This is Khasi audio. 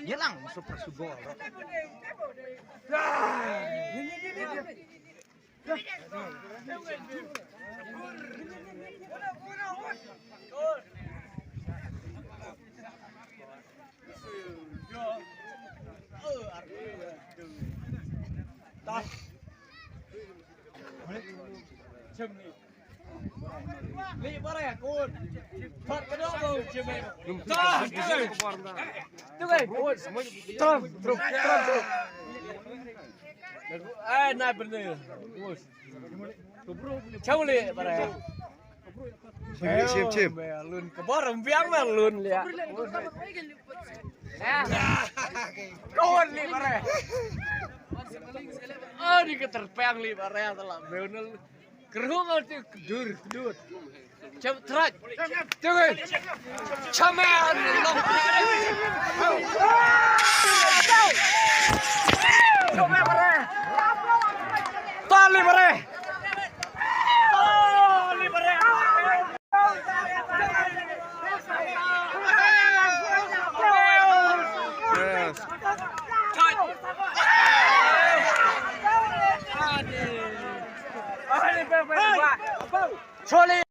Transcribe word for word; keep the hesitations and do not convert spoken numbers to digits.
Nyelang super subol. Ai, nai byrne. Chau le, bare. Chim, chim, chim. Lun ka bor biang ma lun le. Kon le, bare. Ani ka terpeng le, bare, tala beunel. Kerhung al ti dur, dur. Cham trak. Tengok. Chama long. Chama bare. Tali bare. Tali bare. Yes. Sorry.